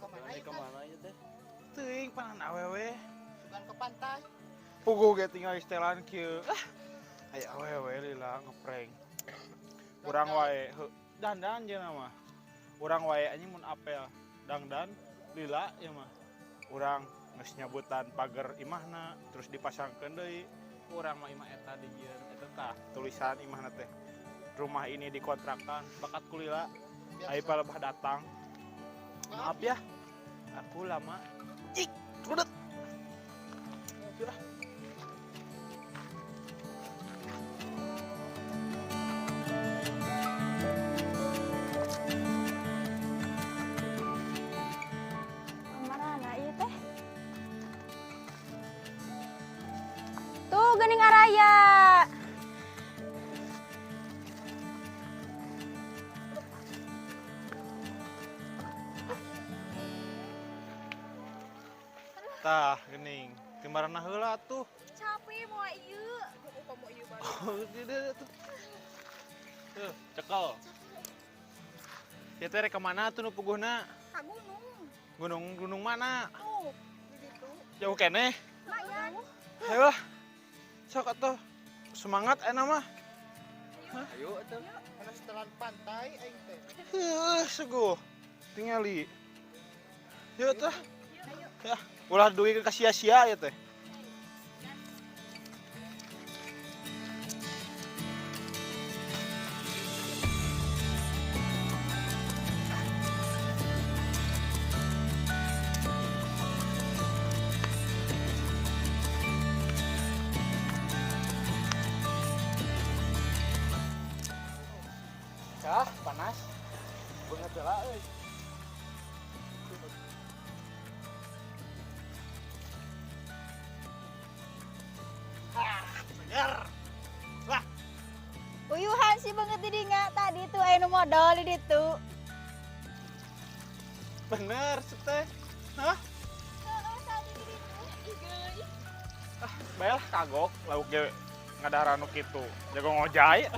Ka mana ieu teh? Teuing panan awewe. Bukan ke pantai. Puguh ge tinggal istelan kieu. Ah. Aya awewe lila ngeprank. Urang wae heuh dandan jeung mah. Urang wae anjing mun apel dangdan lila ieu mah. Urang geus nyabutan pagar imahna terus dipasangkeun deui. Urang mah imah eta dijieun eta tah tulisan imahna teh. Rumah ini dikontrakan bakat kulila. Ayo palebah datang. Maaf ya, aku lama. Ih, rudet. Sudah. Kamarana ieu teh? Tuh geuning araya. Tah, geuning. Timarana heula atuh. Capek moal ieu. Komo ieu balik. Oh, tidak tuh. Tuh, cekel. Ieu teh rek ka mana atuh nu puguhna? Ka gunung. Gunung gunung mana? Tuh, di ditu. Jauh keneh. Lumayan. Ayo lah. Sok atuh. Semangat enak mah. Ayo atuh. Kana setelan pantai aing teh. Heuh, seguh. Tingali. Yuk tuh. Ya, ulah duit ke sia-sia ya teh. Ah, panas. Beungeut heula euy. Ah, seger. Lah, Uyuhan sih banget di dinga tadi tuh aya nu modal di ditu. Bener teh. Hah? Heeh, tadi di ditu. Ih, geuy. Ah, bae lah kagok lauk ge ngadahar anu kitu. Jago ngojay.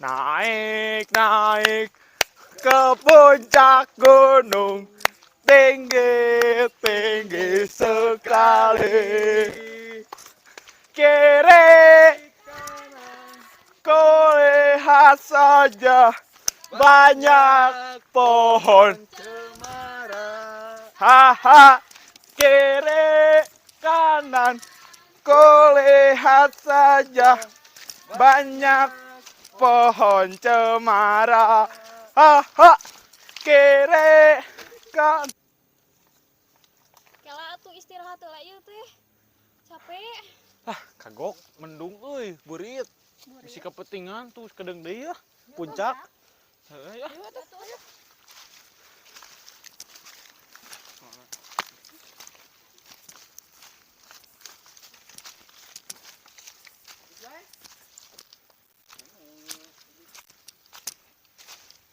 Naik, naik ke puncak gunung tinggi, tinggi sekali. Kiri, kau lihat saja banyak pohon. Cemara. Haha, kiri, kanan, kau lihat saja banyak pohon cemara. Haha, kiri, kan. Kela atuh istirahat heula ieu teh. Capek. Ah, kagok, mendung euy, burit. Bisi kepentingan tuh kedeung deui lah, puncak. Heuh ya.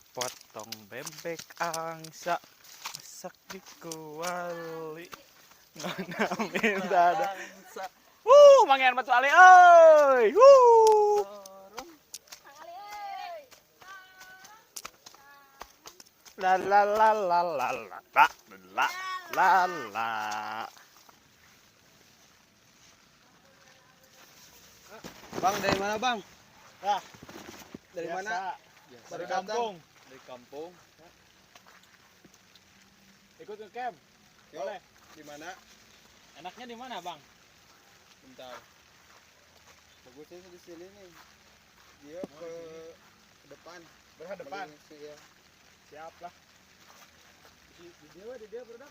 Potong bebek angsa, masak di kuali. Nona minta ada. Wuh, mangian batu ali euy. Wuh. La la la la la la la la la la. Bang, dari mana, Bang? Ah, Dari biasa. mana? Dari kampung. Dari kampung. Ikut ke camp. Yuk. Boleh. Di mana? Enaknya di mana, Bang? Bentar. Bagusnya di sini nih. Dia ke depan. Berhadapan. Paling sih, ya. Siap lah. Di dia, bro.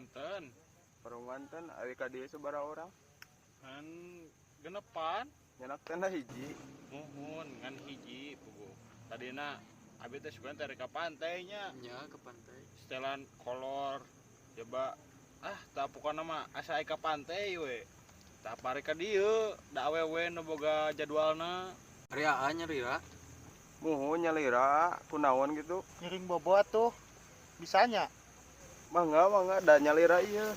Manten. Parung manten ari ka dieu sabaraha orang? Ngan genepan. Nyenak tenda hiji. Muhun ngan hiji puguh. Tadina abi teh sugan teh ka pantai nya. Nya ke pantai. Setelan kolor coba ah tak pokona mah asa aya ka pantai we. Tak pare ka dieu, da awewe nu boga jadwalna. Ari aa nyalira. Muhun nyalira kunaon gitu. Ngiring bobo atuh. Bisanya. Mangga mangga da nyalira ieu.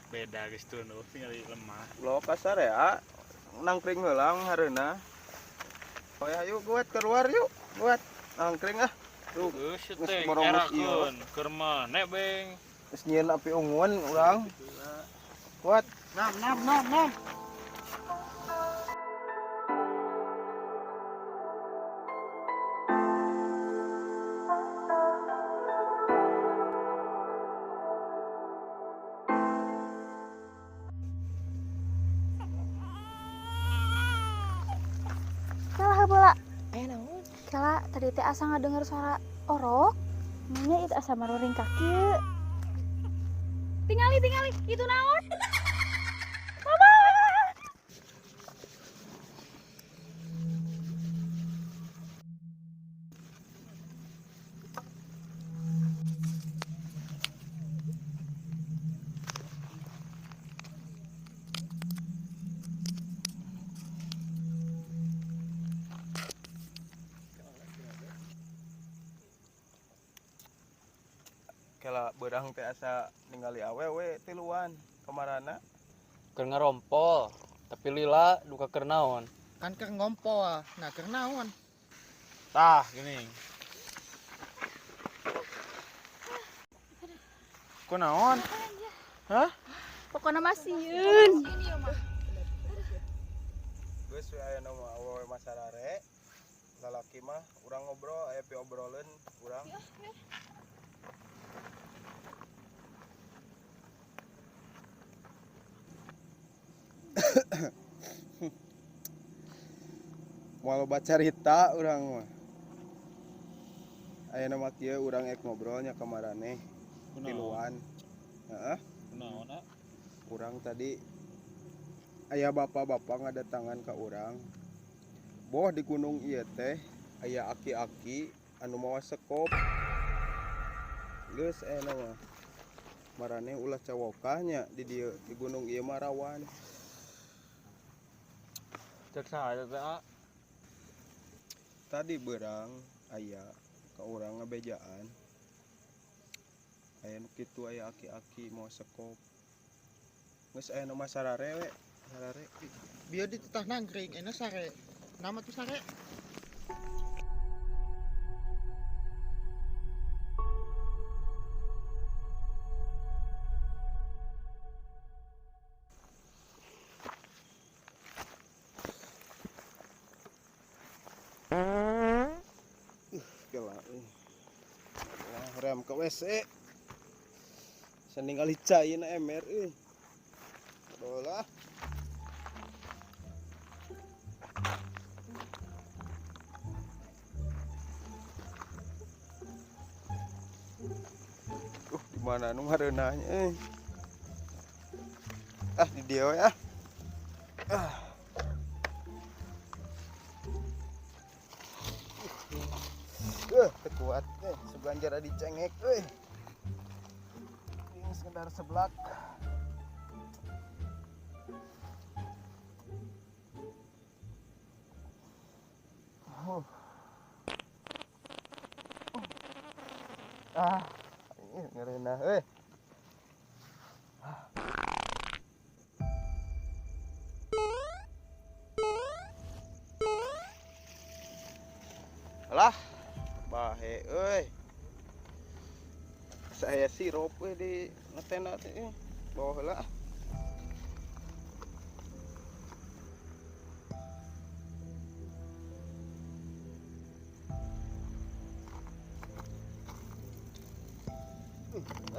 Beda geus tunduh tinggal lemah. Lo kasar ya, nangkring heula hareuna. Oh ya, yuk buat keluar yuk, buat nangkring ah. Tuh, Geus geus teh borongos ieu. erakeun keur maneh beng. Geus nyieun api unggun urang. Kuat. Nam nam nam nam. Salah bola. Aya naon? Kala tadi teh asa ngadenger suara orok. Nya itu asa maruring kaki. Tingali tingali, itu naon? Mama. Kela beurang teh asa ningali awewe tiluan kamarana. Keur ngarompol, tapi lila duka keur naon. Kan keur ngompol. Nah keur naon? Tah gini. Kunaon? Hah? Pokoknya mah sieun. Geus we aya nu mah awewe mah sarare. Lalaki mah urang ngobrol aya pi obroleun urang. Moal loba carita urang mah. Ayeuna mah kieu urang ek ngobrolnya ka maraneh tiluan. Heeh. Kunaon ah? Urang tadi aya bapak-bapak ngadatangan ka urang. Boh di gunung ieu teh aya aki-aki anu mawa sekop. Geus ayeuna mah. Maraneh ulah cawokah nya di dieu di gunung ieu mah rawan. Cek saha eta teh ah? Tadi beurang aya ka urang ngabejaan. Aya nu kitu aya aki-aki mawa sekop. Geus aya nu mah sarare we, sarare. Bieu dititah nangkring, enak sare. Nama tuh sare. Gila euy. Wah, rem ke WC. Bisa ningali cai na ember euy. Bola. Di mana nu hareunahnya euy. Ah, di dieu we ah. Ah. Teu kuat sebelah jara dicengek euy. Ini sekedar seblak. Ah, ini ngerenah euy. Alah, bahe euy. Saya sirup euy di tenda teh euy. Bawa heula.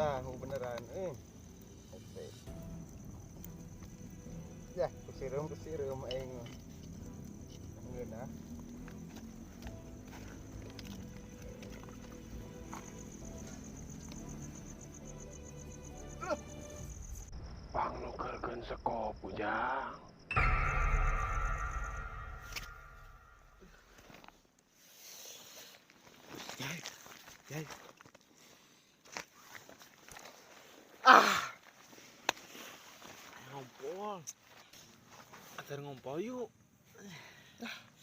Ah, beneran euy. Ya, kusireum aing mah. Ngeunah. Nukerkeun sekop, Ujang. Yai, yai. Ah. Ngompol. Atar ngompol yuk.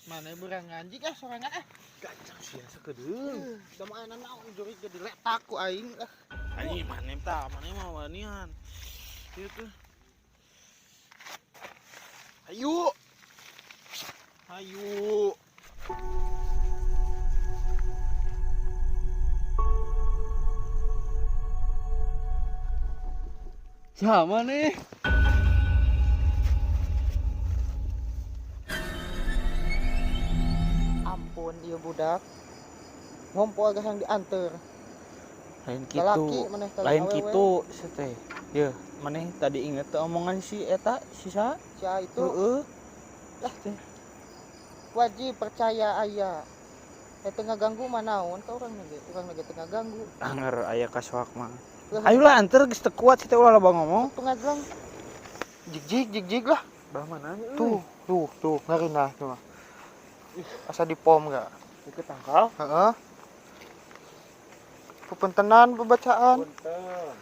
Mana berang ngaji ah sorangan ah. Gacang sia sakedeung. Da mah aya naon jurig jadi letak ku aing ah. Anjing maneh tah, maneh mah wanian. Ieu tuh. Ayo. Ayo. Sama nih. Ampun ieu budak. Ngompol geus yang dianter. Lain Lalaki kitu. maneh teh Lain awewe. kitu sia teh. Yeuh, maneh tadi inget teu omongan si eta si sa? Sia itu Heeh. lah wajib percaya aya. Eta ngaganggu mah naon ka urang ge, urang ge teu ngaganggu. Anger aya kasoak mah. Lah, Ayolah anter geus teu kuat si teh ulah loba ngomong. Tuh ngajlang. Jig jig jig jig lah. Bah mana Tuh, tuh, tuh, ngareunah tuh mah. Ih, asa dipom gak? Deket tangkal. Heeh. Pepentenan pembacaan. Punten.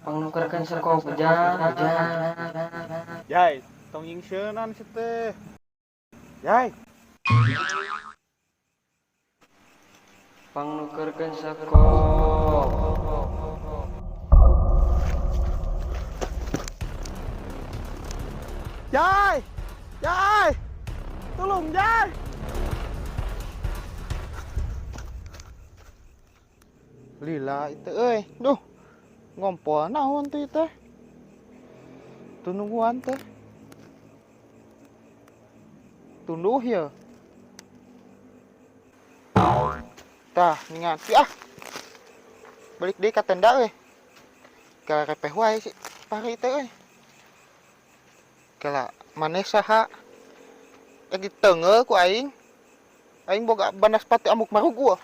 Pangnukerkeun sekop, Ujang, Ujang. Yai, tong nyingseunaan si teh. Yai. Pangnukerkeun sekop. Yai! Yai! Tolong, Yai! Lila itu euy. Duh. Ngompol naon tuh teh? Tuh nungguan teh. Tunduh ya. Tah, ningati ah. Balik deui ka tenda euy. Kala repeh wae si Pari teh euy. Kala maneh saha? Diteunggeul ku aing. Aing boga banaspati amuk marugu.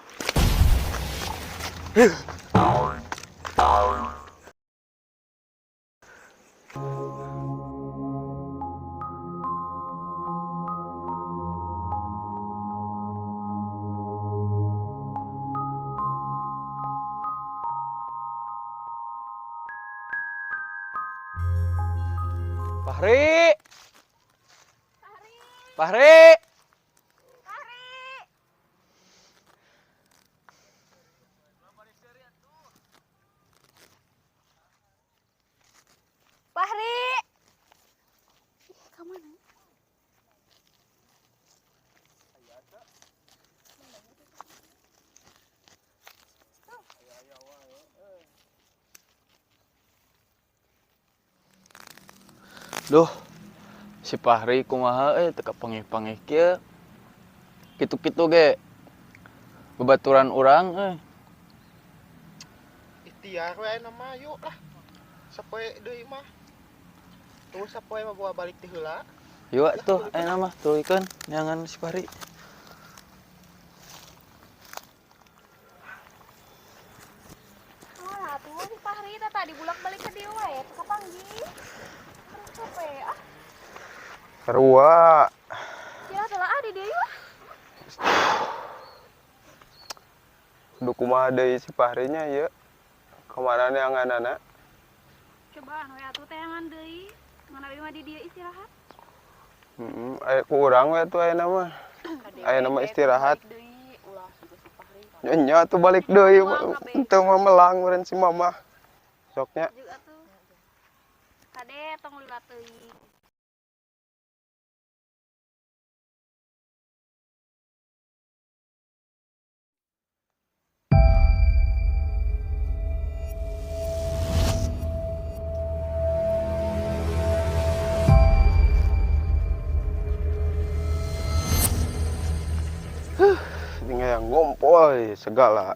Fahri. Fahri. Fahri. Ih, ka mana? Duh, si Fahri kumaha euy teu kapanggih-panggih kieu. Kitu-kitu ge babaturan urang euy. Ikhtiar we ayeuna mah yuk lah. Sapoe deui mah. Tuh sapoe mah bawa balik ti heula. Yuk atuh ayeuna mah tuluykeun neangan si Fahri. Alah tuh si Fahri teh tadi bulak-balik ka dieu wae teu kapanggih. Terus capek ah. Sarua. Kira telah ah di dieu yuk. Duh kumaha deui si Fahrinya ieu? Kamana neanganana? Cobaan we atuh teangan deui. Ngan abi mah di dieu istirahat. Heeh, aya ku urang we atuh ayeuna mah. Ayeuna mah istirahat. Deui ulah juga si Fahri. Nya nya atuh balik deui teu mah melang meureun si mama. Soknya Juga atuh. Kade tong lila teuing. Ini yang ngompol segala.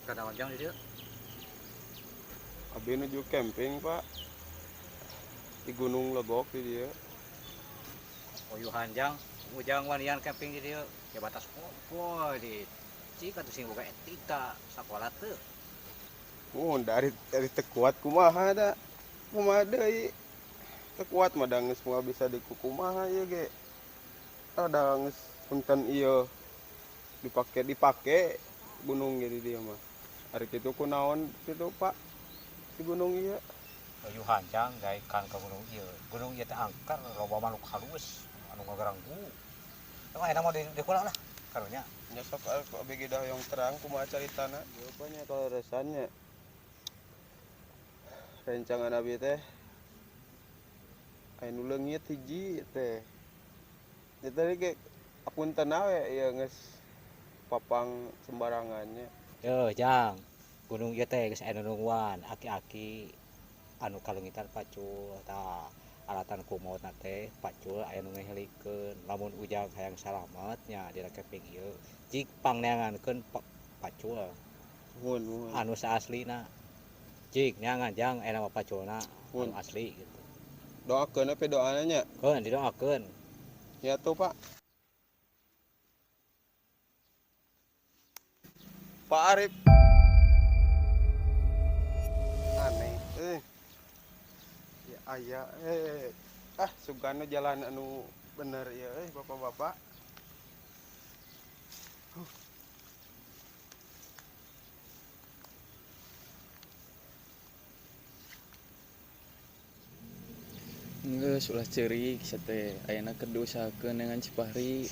Kada jang di dieu. Abi nuju camping, Pak. Di Gunung Legok di dieu. Uyuhan jang, ujang wanian camping di dieu. Ya batas ngompol di cik atuh sing boga etika sakola teu. Oh, dari teu kuat kumaha da. Kumaha deui. Teu kuat mah da geus moal bisa dikukumaha ieu ge. Ah da geus punten ieu dipake gunung ge di dieu mah. Ari kitu kunaon kitu Pak di gunung ieu. Uyuhan jang gaekan ka gunung ieu. Gunung ieu teh angker loba makhluk halus anu ngagaranggu. Emang enak mah di kula lah karunya. Nya sok abi ge da hoyong terang kumaha caritana. Jawabannya kalau resannya rencangan abi teh aya nu leungit hiji teh. Ya tadi ge apunten we ieu geus papang sembarangannya. Yeuh jang, gunung ieu teh geus aya nu nungguan aki-aki anu kaleungitan pacul tah alatan ku maotna teh pacul aya nu ngahelikeun lamun ujang hayang salamet nya dina camping ieu cik pangneangankeun pacul. Nuhun, nuhun. Anu saaslina. Cik neangan jang aya mah paculna Nuhun. Anu asli gitu. Doakeun we doana nya. Keun didoakeun. Ya tuh Pak. Pak Arif. Aneh eh. Ya aya eh. Ah sugana jalan anu bener ieu euy bapak-bapak. Geus ulah ceurik sia teh ayeuna keur diusahakeun dengan si Fahri.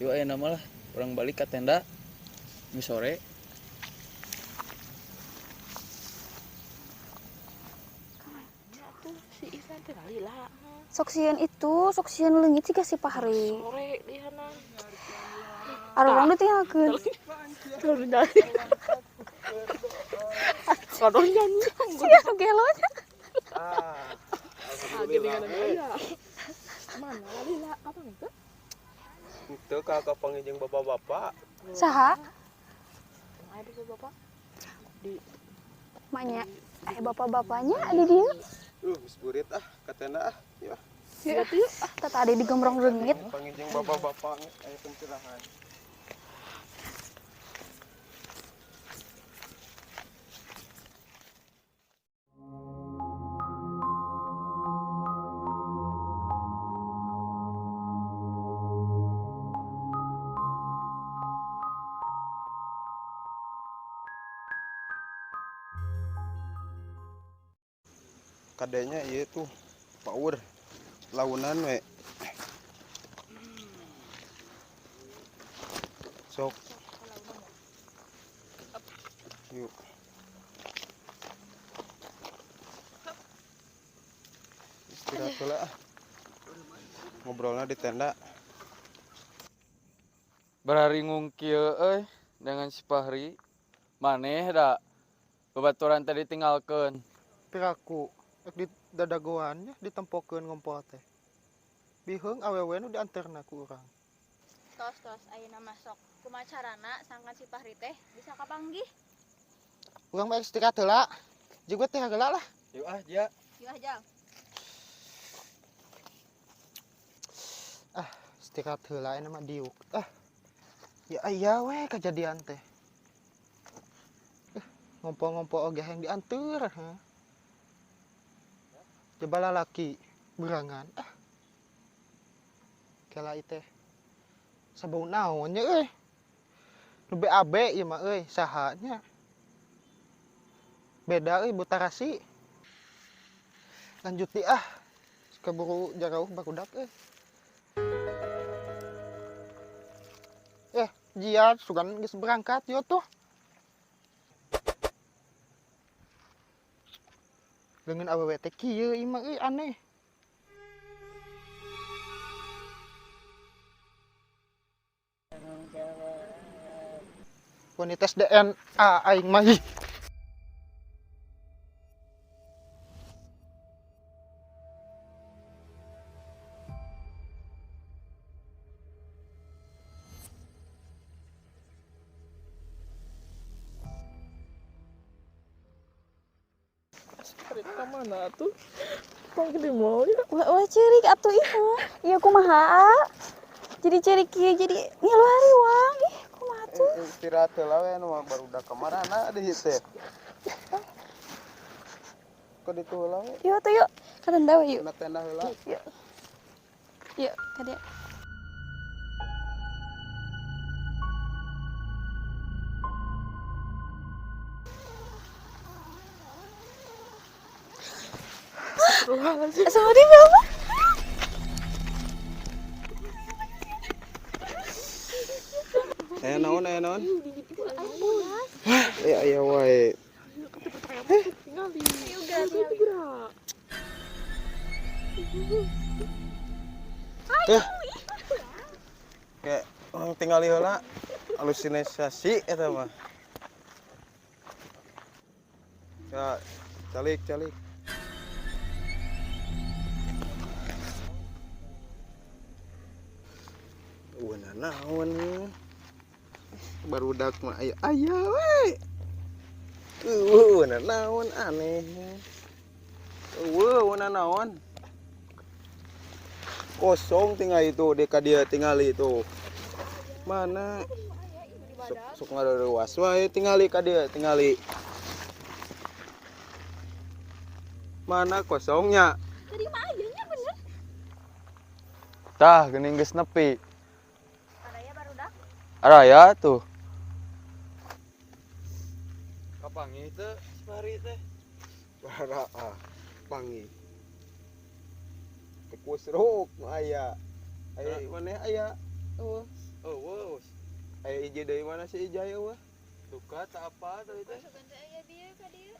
Yuk ayeuna mah lah urang balik ka tenda. Geus sore. Tuh si Isan teh lila. Sok sieun itu, sok sieun leungit siga si Fahri. Sore di hana. Arurang ditinggalkeun. Terus dari. Kadang nyanyi. Sia nu gelo nya. Ah. Alhamdulillah. Mana lila apa nih tuh? Itu kakak panggil bapak-bapak. Saha? Aya bapak-bapak di Manya. Bapak-bapaknya di dieu. Geus burit ah ka tenda ah. Yuk. Ya, ah, tadi digembrong leungit. Panggil bapak-bapak aya pencerahan. Kadenya ieu tuh power launan we. Sok. Yuk. Istirahat heula ah. Ngobrolna di tenda. Bararingung kieu euy dengan si Fahri. Maneh da babaturan teh ditinggalkeun. Piraku rek di dadagoan nya ditempokeun ngompol teh. Biheung awewe nu dianterna ku urang. Tos-tos ayeuna mah sok kumaha carana sangkan si Fahri teh bisa kapanggih. Urang mah istirahat heula. Jeung we teh heula lah. Yuk ah, Jia. Yuk ah, Jang. Ah, istirahat heula ayeuna mah diuk. Ah. Ya aya we kajadian teh. Ngompol-ngompol oge hayang dianteur ha. Coba lalaki berangan ah. Kela ieu teh. Sabau naon nya euy. Nu BAB ieu mah euy saha nya. Beda euy butarasi. Lanjut di ah. Keburu jarauh barudak euy. Jia sugan geus berangkat yo tuh. Leungeun awewe teh kieu ieu mah euy aneh. Wani tes DNA aing mah ih. Cerita mana tuh? Pang di mall ya. Ulah ceurik atuh ih. Ieu kumaha? Jadi ceurik kieu jadi ngilu hariwang. Ih, kumaha tuh? Istirahat heula we anu barudak kamarana di teh. Kok ditu heula we? Yuk tuh yuk. Ka tenda we yuk. Kana tenda heula. Yuk. Yuk, ka dieu. Sama dia apa? Aya naon aya naon? Aya aya wae. Eh. Kayak orang tinggali heula halusinasi eta mah. Ya, calik calik. Wah, naon barudak mah aya aya we. Eueuh, naon aneh. Eueuh, naon. Kosong tinggal itu deka dia tinggali itu. Mana? Sok sok ngareureuwas wae tingali ka dia tingali. Mana kosongnya? Tadi mah ayanya bener. Tah, geuning geus nepi. Araya barudak. Araya tuh. Kapanggih teu si Fahri teh? Bara ah, panggih. Tikus ruk nu aya. Aya maneh aya. Eueuh. Eueuh. Aya hiji deui mana si Ijai eueuh. Duka tak apa tadi teh. Sugan teh aya dieu ka dieu.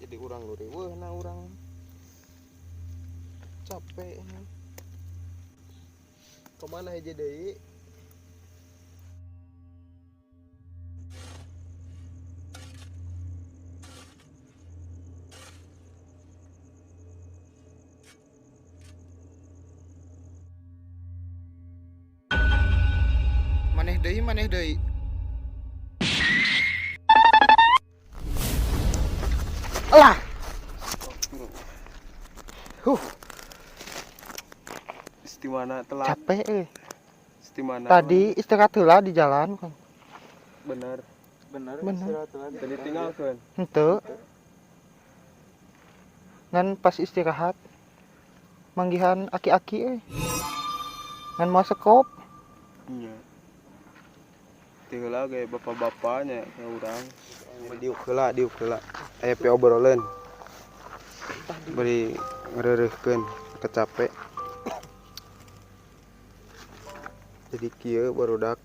Jadi urang nu riweuh na urang. Capek ini. Kemana hiji deui? Maneh deui, maneh deui. Lah. Huh, Istimana telat. Capek euy. Istimana. Tadi istirahat heula di jalan kan. Bener. Bener, Bener. istirahat heula. Tadi tinggalkeun. Henteu. Ngan pas istirahat manggihan aki-aki euy. Ngan mau sekop. Iya. Teu heula ge bapak-bapaknya ka urang. Diuk heula, diuk heula. Aya pe obrolan. Bari ngeureureurkeun kecapek. Jadi kieu barudak.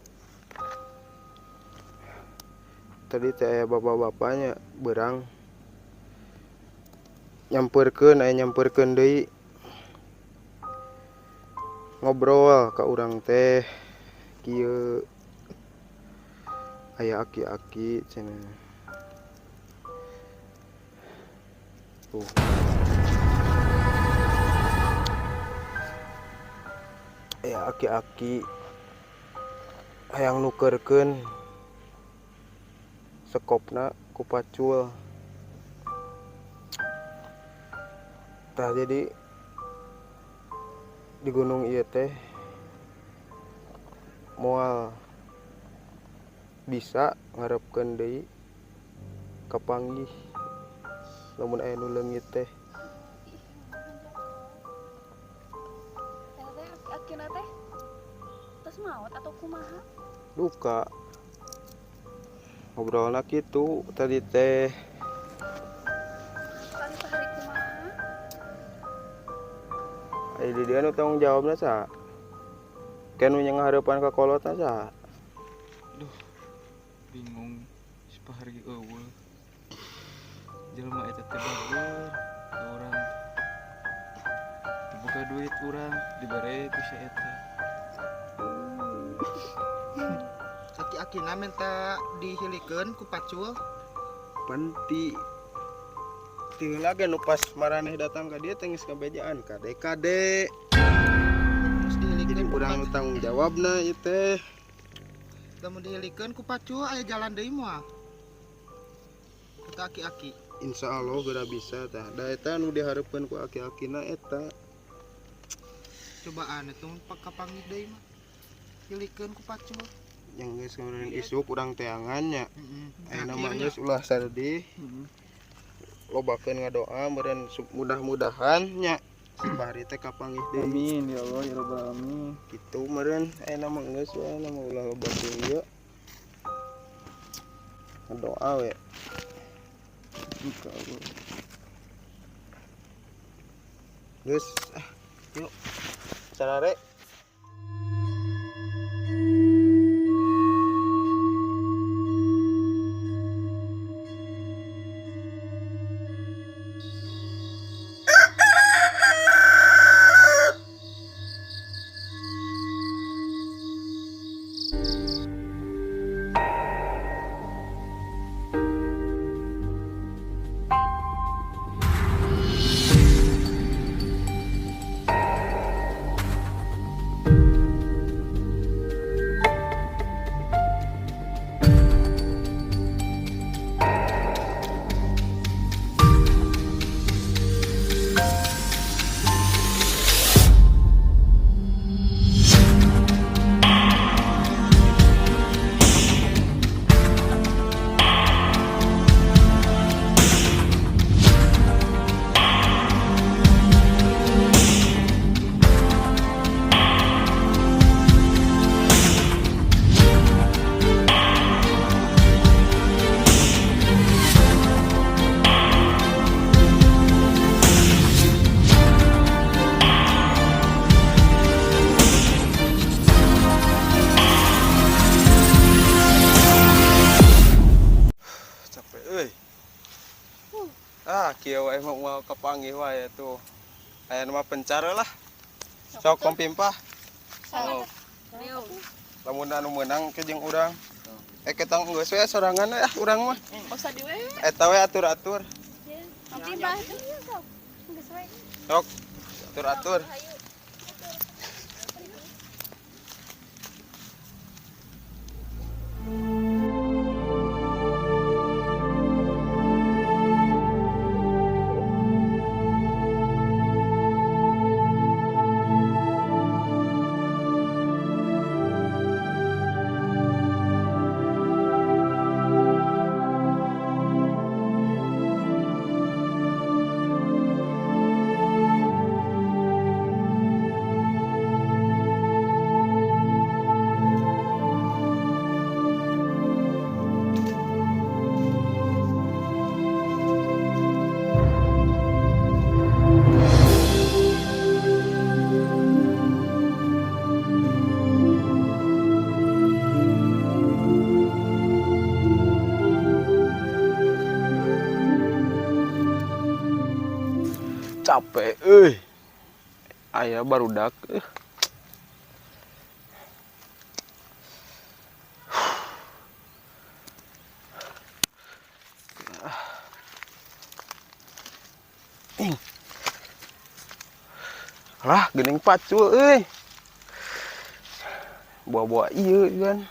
Tadi teh aya bapak-bapaknya beurang nyampeurkeun aya nyampeurkeun deui. Ngobrol ka urang teh kieu aya aki-aki cenah. Tuh. Aya aki-aki hayang nukeurkeun sekopna ku pacul. Tah jadi di gunung ieu teh moal bisa ngarepkeun deui kapanggih lamun aya nu leungit teh. Eta teh aki-akina teh tos maot atau kumaha? Duka. Ngobrolna kitu tadi teh. Paling sehari kumaha? Aya di dieu nu tanggung jawabna saha? Ke nu ngahareupan ka kolotna saha? Duh, bingung si Fahri eueuh. Jelema eta teh bager ka urang. Dibuka duit urang dibere ku si eta. Aki-akina minta dihilikeun ku pacul. Penti. Teu heula ge nu pas maraneh datang ka dieu teh geus ngabejaan kade-kade. Terus dihilikeun Jadi ku urang nu pacul. tanggung jawabna ieu teh. Lamun dihilikeun ku pacul aya jalan deui moal. teh aki-aki. Insyaallah geura bisa tah. Da eta nu dihareupeun ku aki-akina eta. Cobaan itu kapanggih deui mah. Hilikeun ku pacul. Yang geus ngeureun isuk urang teangan nya. Heeh. Ayeuna mah geus ulah saredih. Lobakeun ngadoa meureun mudah-mudahan nya si Fahri teh kapanggih deui. Amin ya Allah ya rabbal alamin. Kitu meureun ayeuna mah geus we ayeuna mah ulah loba ieu. Ngadoa we. Geus ah yuk sarare. Capek euy. Ah, kieu wae mah moal kapanggih wae tuh. Aya nu mah pencar lah. Sok kompimpah. Oh. Lamun anu meunang ke jeung urang. Ketang geus we sorangan we ah urang mah. Usah di we. Eta we atur-atur. Kompimpah tuh. Geus we. Sok atur-atur. Capek euy. Aya barudak euy. Lah geuning pacul euy. Buah-buah ieu kan.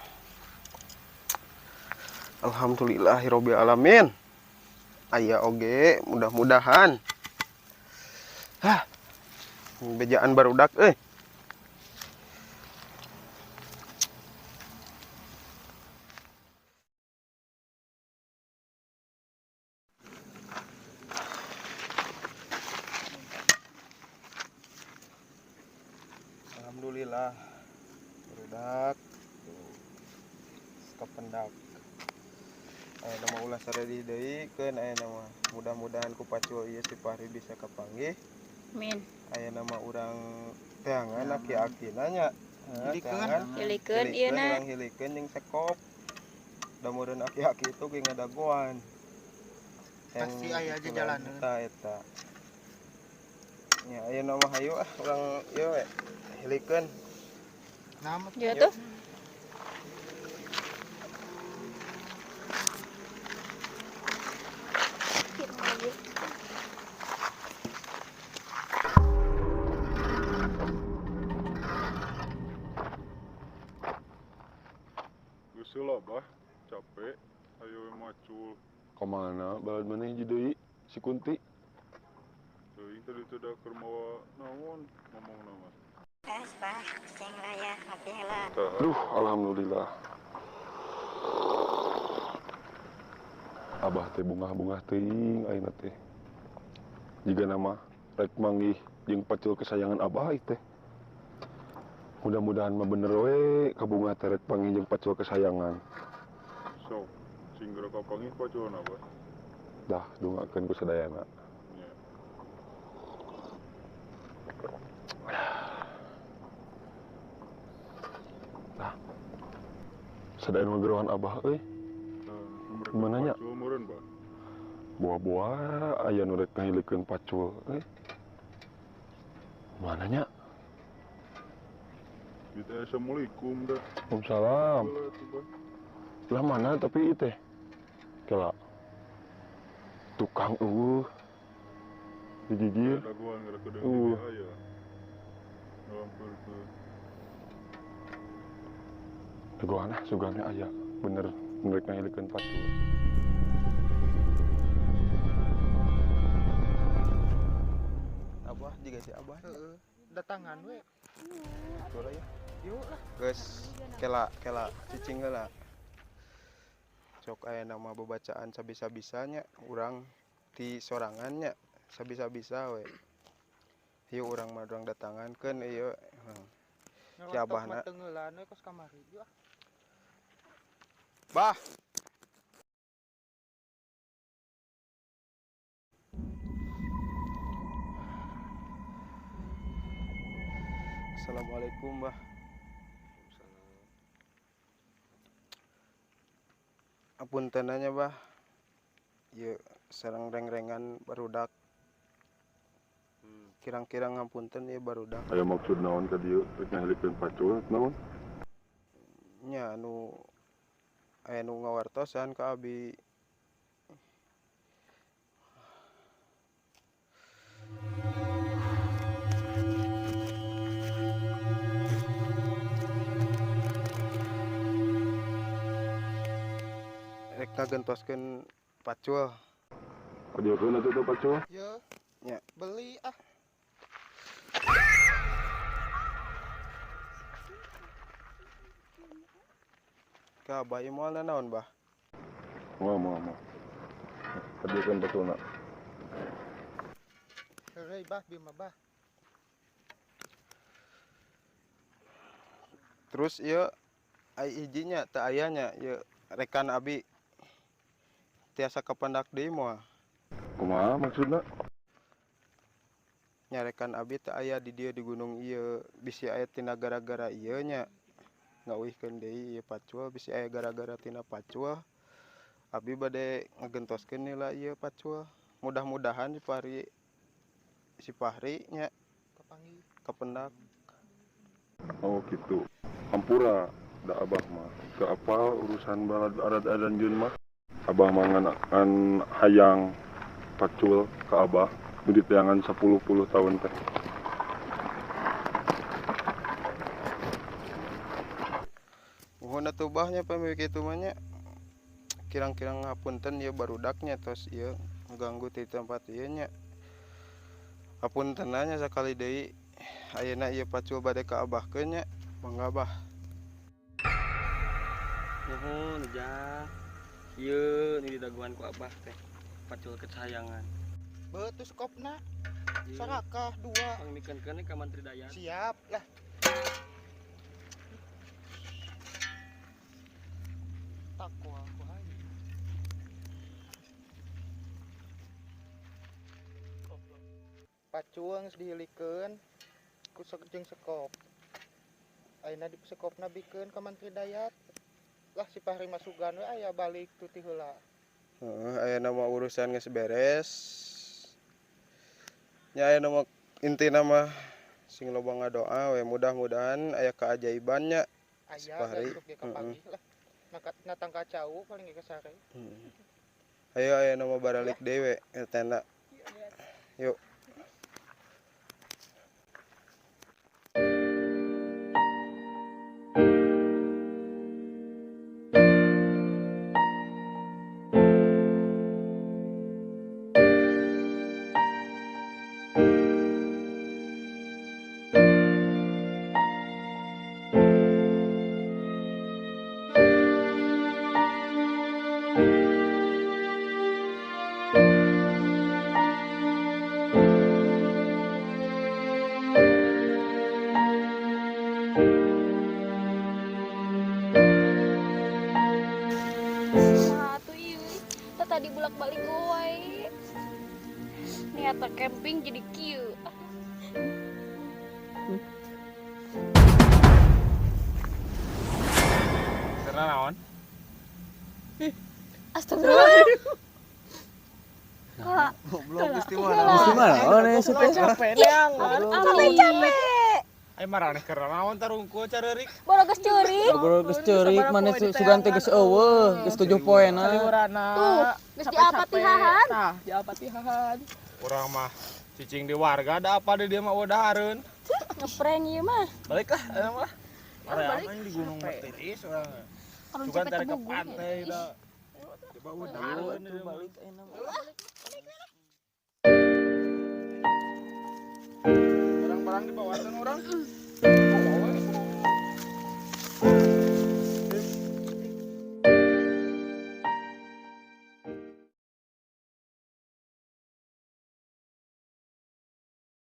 Alhamdulillahirabbil alamin. Aya oge mudah-mudahan. Hah. Bejaan barudak euy. Alhamdulillah barudak kependak. Aya nama ulah saredi deui keun aya nama mudah-mudahan ku pacul ieu si Fahri bisa kapanggih. Amin. Aya nama urang teangan aki-aki nanya. Hilikeun. Hilikeun ieu na. Urang hilikeun jeung sekop. Da meureun aki-aki itu ge ngadagoan. Pasti aya aja jalanan. Eta eta. Nya aya nama hayu ah urang ieu we hilikeun. Nama Ya tuh. Geus lah bah, capek, ayo we macul. Kemana Balad mana hiji deui si Kunti. Teuing tadi teh da keur mawa naon ngomongna mah. Geus bah, cing lah ya, ngopi heula. Duh, alhamdulillah. Abah teh bungah-bungah teuing ayeuna teh. Jigana mah rek manggih jeung pacul kesayangan abah ieu teh. Mudah-mudahan mah bener we kabungah teh rek panggih jeung pacul kesayangan. Sok, sing geura kapanggih paculna bah. Dah, dongakeun ku sadayana. Nya. Nah, sadayana ngegerohan abah euy. Gimana nya? Pacul meureun bah. Buah-buah aya nu rek ngahilikeun pacul euy. Mana nya? Kita assalamualaikum dah. Waalaikumsalam. Lah mana tapi ieu teh? Kela. Tukang eueuh. Digigir. Dagoan geura kedeung di aya. Ngalampeurkeun. Dagoan ah sugana aya. Bener rek ngahilikeun pacul. Abah juga si Abah. Heeh, datangan we. Boleh ya. Yuk lah. Geus kela kela cicing heula. Sok aya nama bebacaan sabisa-bisanya urang ti sorangannya sabisa-bisa we. Ieu urang mah urang datangankeun ieu. Si Abahna. Tenggelan we kos kamari. Yuk ah. Bah. Assalamualaikum, Bah. Apunten nya, Bah. Ieu sareng reng-rengan barudak. Kirang-kirang ngapunten ieu barudak. Aya maksud naon ka dieu rek ngahilikeun pacul naon? Nya anu aya nu ngawartosan ka abi. Rek ngagentoskeun pacul. Padiokeun atuh teh pacul. Ye. Nya. Beli ah. Ka abah ieu moal nanaon, Bah? Moal moal moal. Padiokeun paculna. Heureuy bah bieu mah bah. Terus ieu ai hijinya teu aya nya ieu rekan abi. Tiasa kapendak deui moal? Kumaha maksudna? Nya rekan abi teu aya di dieu di gunung ieu, bisi aya tina gara-gara ieu nya. Ngauihkeun deui ieu pacul, bisi aya gara-gara tina pacul. Abi bade ngagentoskeun heula ieu pacul. Mudah-mudahan si Fahri nya kapanggih kapendak. Oh gitu. Hampura da abah mah. Teu apal urusan balad arad-adan jeun mah. Abah mah ngan hayang pacul ka abah nu diteangan 10 puluh tahun teh. Nuhun atuh bah nya pami kitu mah nya. Kirang-kirang ngapunten ieu barudaknya tos ieu ngaganggu ti tempat ieu nya. Hapunten nya sakali deui ayeuna ieu pacul bade ka abahkeun nya. Mangga bah. Nuhun Ujang. Ieu nu didagoan ku abah teh pacul kesayangan. Beuh sekopna. Sarakah dua. Pangmikeun ka Mantri Dayat. Siap lah. Takwa ku hayu. Pacul geus dihilikeun ku jeung sekop. Ayeuna di sekopna bikeun ka Mantri Dayat. Lah si Fahri masugan we aya balik tuh ti heula. Heeh, ayeuna mah urusan geus beres. Nya ayeuna mah intina mah sing loba ngadoa we mudah-mudahan aya keajaibannya. Si Aya Fahri. besok ge kapanggih lah. Natang kacau paling ge kasare. Ayo ayeuna mah baralik deui we ke tenda. Yuk. Niatna camping jadi kieu. Karena naon? Astagfirullah. Kak, Goblok geus ti Geus di mana? Oh, nih si teh. Capek neangan. capek-capek. Ayo maraneh keur naon tarungkul careurik. Boro geus ceurik. Ngobrol geus ceurik maneh sugan teh geus eueuh, geus 7 poena. Tuh, geus diapatihahan. Tah, diapatihahan. Urang mah cicing di warga ada apa di dia mah udah hareun. Ngeprank ieu mah. Balik lah, ayo mah. Balik di gunung Metiris urang. Kalau Sugan capek tarik ke tebugu. pantai dah. Coba udah hareun di dia mah. Balik ayeuna mah. Barang-barang dibawakan orang.